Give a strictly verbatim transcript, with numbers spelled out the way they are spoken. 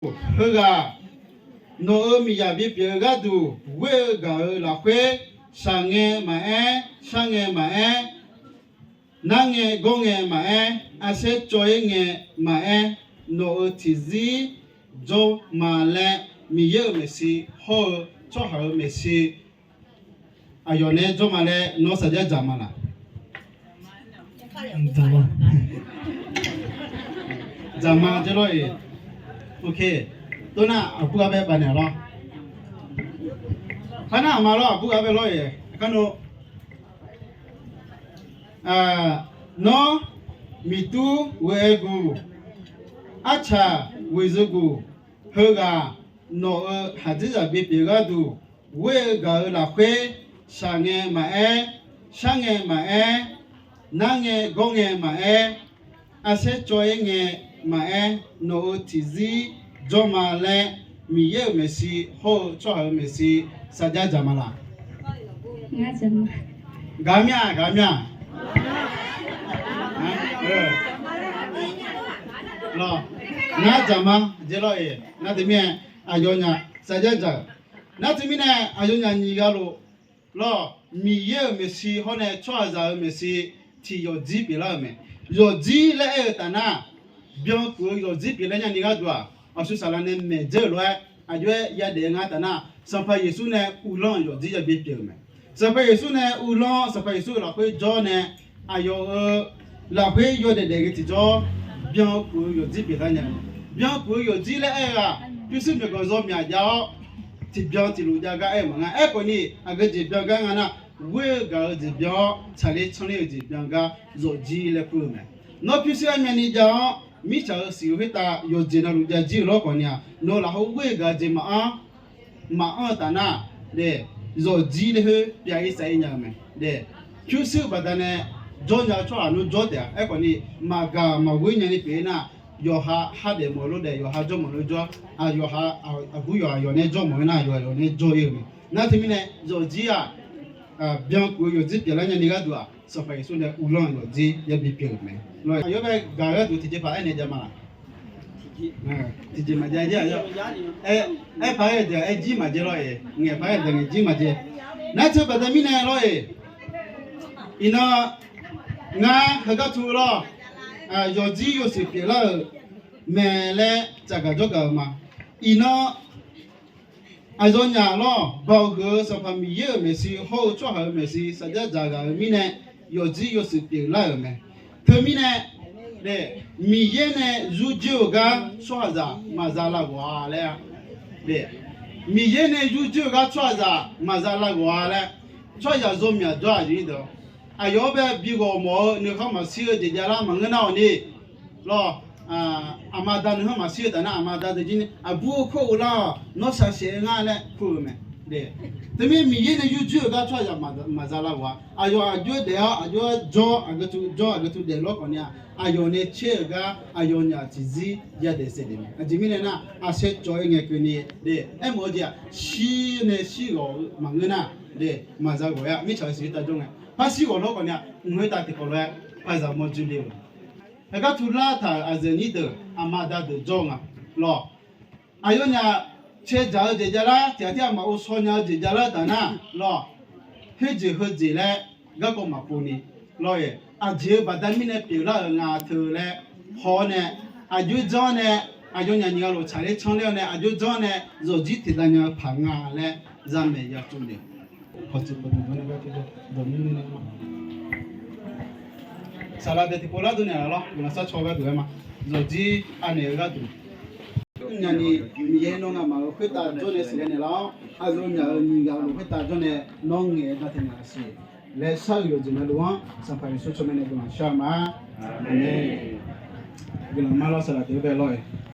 Heughaq nawq-euq miqyaq bipyeuf-eu gharduq ghoer-eu gaq-euq lafkhoer, shaqngae maqaer, sharngae maqaer, narngae gawrngae maqaer, arsaer cawv-ir ngae maqaer, nawq-euq tiqzir jawr ma laer, Miqyaer-euq maeqshi hawr-eu tsawrhaq-euq maeqshi aqyawf nae jawr ma laer nawr saqjar dzaq ma laq? Dzaq ma, dzaq ma jeq lor-eq. Ok. Tov nar aqbur gar bae bafnaeq lawr. Kar nar aqma lawr, aqbur gar bae lawr-eq. Kar no Nawr, miqtur ghoe-aer guq, arcaq ghoeqzeu guq, heughaq nawq-euq haqdzerzaq bipyeuf gharduq, ghoer-eu gaq-euq lafkhoer, shaqngae maqaer, sharngae maqaer, narngae gawrngae maqaer, arsaer cawv-ir ngae maqaer, nawq-euq tiqzir jawr ma laer, Miqyaer-euq maeqshi hawr-eu tsawrhaq-euq maeqshi saqjar dzaq ma laq? Gaq mir-a, gaq mir-a. Ngar dzaq ma jeq lor-eq. Nar teumirnae aqyawfnyaf saqjar dzaq-euq. Nar teumirnae aqyawfnyaf nyiq ghaq lof lawr, Miqyaer-euq maeqshi hawr nae tsawrhaqzaq-euq maeqshi tiq yawfjir pyeuflar-euq mae. Yawfjir laer aer-eu taf nar, byankuf-eu yawfjir pyeuflar nyani gharduq-aq, aqsur saqlaq nae maeq dzeur-euq lof-aer aqjox-aer yadaef-eu nga taf nar, Sanqpaq Yeqsur nae uvlanr-euq yawfjir yabi pyeuf-euq mae. Sanqpaq Yeqsur nae uvlanr, Sanqpaq Yeqsur-euq lafkhoer jawr nae, aqyawf-euq lafkhoer yawdaef daef ghae tiqjawr, byankuf-eu yawfjir pyeuflar nya-eu. Byankuf-eu yawfjir laer aer-eu-aq, pyurshuir myawqganq zaw myaq jav-awr, tiqbyan tiqluf jav gar aer-eu maqnga. Aerkhawf ni, aqgeu jeq byan gar nga nar, ghoer-eu gaq-eu jeq byan-awr, tsaqler tsanr ler-eu jeq byan gar yawfjir laer kur-eu mae. Nawr pyurshuir armyavni jav-awr, mirtsaq-euq siq-eu khoertav yawqjeq navluf jav jir-eu lawr khawf ni-aq, nawq lafkhoer ghoer-eu gaq-eu jeq maqanr maqanr-eu taf nar, yawfjir laer khoer pyav-ir sav-ir nya-eu mae. Pyurshuir-eu baqdanae jawr nya-eu tsawrhaq nawr jawr taef-a. Aerkhawf ni, maqgaq maqghoer nyani pyeuf-ir nar, yawqha khardaef mawf-eu lof daef, yawqha jawr mawf-eu lof jawr, yawqha aqbur yawqha yawq nae jawr mawf-eu nar, yawqha yawq nae jawr-ir-eu mae. Nar teumirnae yawfjir-aq, byankuf-eu yawfjir pyeuflar nyani gharduq-aq, Sanqpaq Yeqsur nae uvlanr-eu yawfjir yabi pyeuf-euq mae. Aqyawf bae gaq-eu gharduq tiqjeqpaq aernaeq jav ma laq? Tiqjeq maqjav jir-aq, aer paq-aer deuq aer jir maqjae lawr-eq. Ngaeq paq-aer deuq ngaeq jir maqjae. Nar teu baqda mirnae lawr-eq. Iqnan ngar heugar tu lawr, yawfjir yawshuif pyeuflar-euq mae laer tsafgaq jawrgaq-eu ma. Iqnan aqyawfnyaf lawr, Baoq huiq-eu Sanqpaq Miqyaer-euq maeqshi hawr-eu tsawrhaq-euq maeqshi saqjar dzaq ghaq-euq mirnae, yawfjir yawshuif pyeuflar-euq mae. Teumirnae, Miqyaer nae yurjoer-euq gar tsawrhaqzaq maqza lav ghawq-a laer-a. Miqyaer nae yurjoer-euq gar tsawrhaqzaq maqza lav ghawq-a laer, tsawrhaqzaq zaw myaq jawr-aq jeq-ir deuq, aqyawf-anr bae bi ghawq mawf-eu nuikhanr maqshir-eu jeq javlar maqngeur nar-awq ni, lawr, aqma da nuikhanr maqshir-eu taf nar, aqma da deuq jir ni aqbur-eu khoer uvlar-awq, nawr shaqshaef-eu nga laer kur-eu mae. Teumirnae Miqyaer nae yurjoer-euq gar tsawrhaqzaq maqza lav ghawq-a. Aqyawf aqjox-aer daef-awr aqjox-aer jawr, aqgeu tu jawr, aqgeu tu daef lawr khawf ni-aq, aqyawf nae caer-euq gar aqyawfnyaf tiqzir yadaef saef daef mae. Aqjeq mirnae nar, aqshaer cawv-aer ngae keuvni, aermawf-eu jeq-aq, shir nae shir ghawq-eu maqngeur nar, maqza ghawq-aer-a. Mirtsaq-euq siq khoertav jawr ngae, par shir ghawq lawr khawf ni-aq, mq khoertav tiqkawv lof-aer par zaq mawr dzoerle-eu. Heugar tu lar taq-euq aqyuif aqnyir deuq, aqma aqda deuq jawr-eu nga, lawr. Aqyawfnyaf cae dzaq-eu jeq javlar, tiq ghaq tir ghaq maqghov shaw nya-eu jeq javlar-eu taf nar, lawr, khoerjeq heujeq laer garkawv maqpov ni, lawr-eq, aqjeq-eu baqda mirnae pyeuflar-euq nga teu laer haw-awr nae, aqjox-aer janr-awr nae, aqyawfnyaf nyiq ghaq lof tsaqler tsanr ler-awr nae, aqjox-aer janr-awr nae, yawfjir tiqdav nya-eu paq nga laer zamaeq ya tsov naeq. Saqlaq deuq tiqpov lar dov naeq laf lawr, guiqlanq sharcaw gharduq-aer ma. Yawfjir anaeq-eu gharduq, mrnya ni, Miqyaer nawr ngamaf-euq khoertav jawr nae siqle naeq lar-awr, aqyawfnyaf-euq nyiq ghaq lof khoertav jawr nae nawr ngaeq-aer nar teq nya siq laer shar-euq yawqjeq navluf-anr Sanqpaq Yeqsur tsawrmyanr nae guiqlanq shar-eu ma. Aqmeq. Guiqlanq ma lawr, saqlaq deuq-aer bae lawr-eq.